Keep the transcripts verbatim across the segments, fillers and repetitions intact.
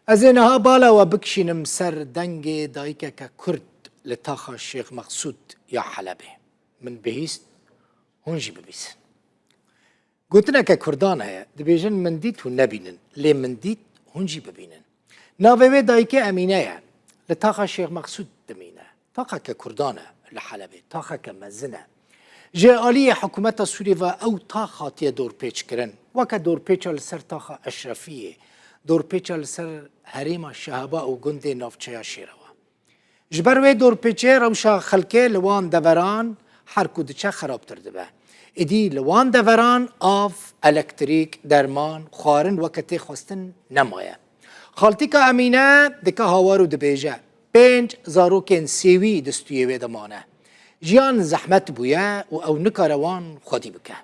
Ez ê niha bala we bikişînim ser dengê dayikeke Kurd li taxa Şêx Meqsûd ya Helebê. Min bihîst, hûn jî bibîsin. Gotineke Kurdan heye, dibêjin, "Min dît hûn nebînin, lê min dît hûn jî bibînin." Navê wê dayikê Emîne ye. Li taxa Şêx Meqsûd dimîne. Taxeke Kurdan e li Helebê, taxeke mezin e. Ji aliyê hikûmeta Sûriyê ve ew tax hatiye dorpêçkirin. Weke dorpêça li ser taxa Eşrefiyê, dorpêça li ser herêma Şehaba û gundê navçeya Şêrewa. Ji ber wê dorpêçê rewşa xelkê li wan deveran her ku diçe xerabtir dibe. Êdî li wan deveran av, elektrîk, derman, xwarin weke tê xwestin nemaye. Xaltîka Emîne dike hawar û dibêje, pênc zarokên sêwî di stûyê wê de mane. Jiyan zehmet bûye û ew nikare wan xwedî bike.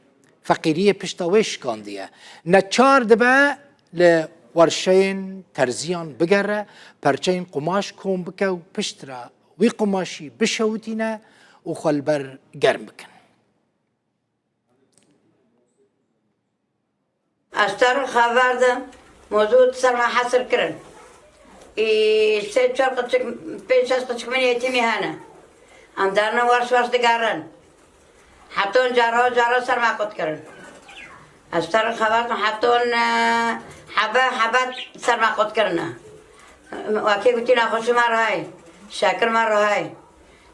Feqîriyê pişta wê şikandiye. Neçar dibe li werşeyên terziyan bigere, perçeyên qumaş kom bike û piştre wî qumaşî bişewitîne û xwe li ber germ bikin. Ez te rû xeber dim, mozû ser me hesir kirin. Î sê çar qirçik, pênc şeş qirçik min yetîmî hene. Em derine werş werş digerin. Heton cara cara ser me qut kirin. Ez te rû xeber dim, heton, e, hebe hebe ser me qut kirine. Wekê gotî nexweşî me rihayê, şekir me rihayê.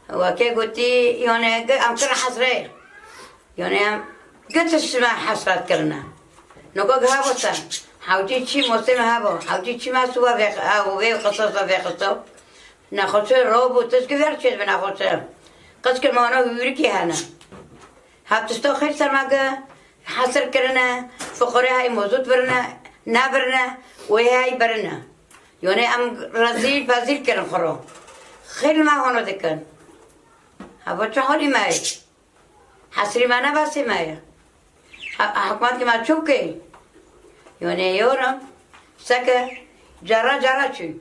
Wekê gotî, yanê, em kirin hesrê. Yanê em giş tişt me hesret kirine. Noko gi hebo te. Hewcî çî mosê me hebo. Hewcî çî me suba vê, ew, vê qisasa vê qisa. Nexweşê ro bû, tişt gi ver çêdibe nexweşê. Qis kir me wana hûrikî hene. Hev tişta xêr ser me gi hesir kirine, fiqorê hey mozût birine, nebirine, wê hey birine. Yanê em rezîl fezîl kirin xwe ro. Xêr me hano dikin. Hebo çi halî me ye? Hesrî me ne besê me ye. He-, hikûmet ki me çû bike. Yanê yorim, seke cara cara çû.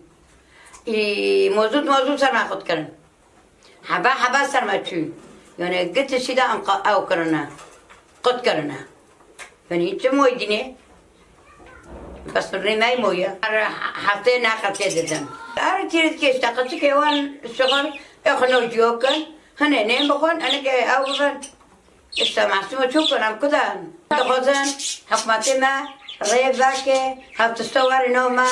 Î mozût mozût ser me xut kirin. Hebe hebe ser me çû. Yanê gitişî de em qa-, ew kirine. Qut kirine. Yanî çi moy dînê? Bes rê me moye. Her heftê neqetê didim. Her tîrî dikê işte qeçikê wan şixul exno ciyo kin. Hine nêm bixwin, enike ew bibin. İşte masûma çok önem kudan. Dixwazin hikûmetê me rê veke, hevtişta warî nav me,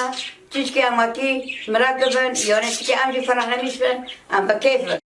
çişkê em wekî mirak bibin, yanê çikê em jî ferahlemiş bin, em bi keyf bin.